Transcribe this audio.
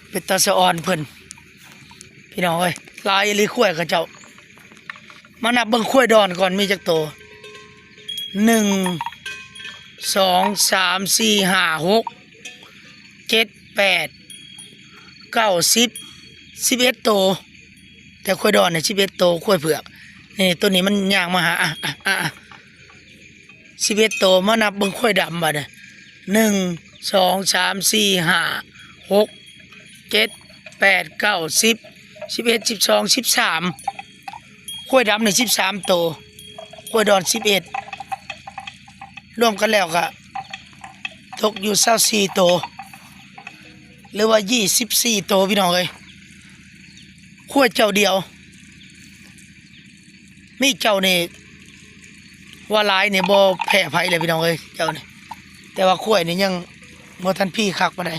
ເປັນຕາສະອອນເພິ່ນ ພີ່ນ້ອງເອີຍ ຫຼາຍອີ່ຫຼີຄວາຍເຂົາເຈົ້າ. ມານັບເບິ່ງຄວາຍດອນກ່ອນ ມີຈັກໂຕ? ໜຶ່ງ ສອງ ສາມ ສີ່ ຫ້າ ຫົກ ເຈັດ ແປດ ເກົ້າ ສິບ ສິບເອັດໂຕ. ແຕ່ຄວາຍດອນນີ້ສິບເອັດໂຕ ຄວາຍເຜືອກ. ນີ້ ໂຕນີ້ມັນຍ່າງມາຫາ ອ່ະ ອ່ະ ອ່ະ ອ່ະ ສິບເອັດໂຕ. ມານັບເບິ່ງຄວາຍດຳບາດນີ້ ໜຶ່ງ ສອງ ສາມ ສີ່ ຫ້າ ຫົກ ເຈັດ ແປດ ເກົ້າ ສິບ ສິບເອັດ ສິບສອງ ສິບສາມ. ຄວາຍດຳນີ້ສິບສາມໂຕ ຄວາຍດອນສິບເອັດ ລວມກັນແລ້ວກະຕົກຢູ່ຊາວສີ່ໂຕ ຫຼືວ່າຊາວສີ່ໂຕ ພີ່ນ້ອງເອີຍ. ຄວາຍເຈົ້າດຽວ ມີເຈົ້ານີ້ວ່າຫຼາຍນີ້ບໍ່ແພ້ໃຜເລີຍ ພີ່ນ້ອງເອີຍ ເຈົ້ານີ້. ແຕ່ວ່າຄວາຍນີ້ຍັງບໍ່ທັນພີຄັກປານໃດ.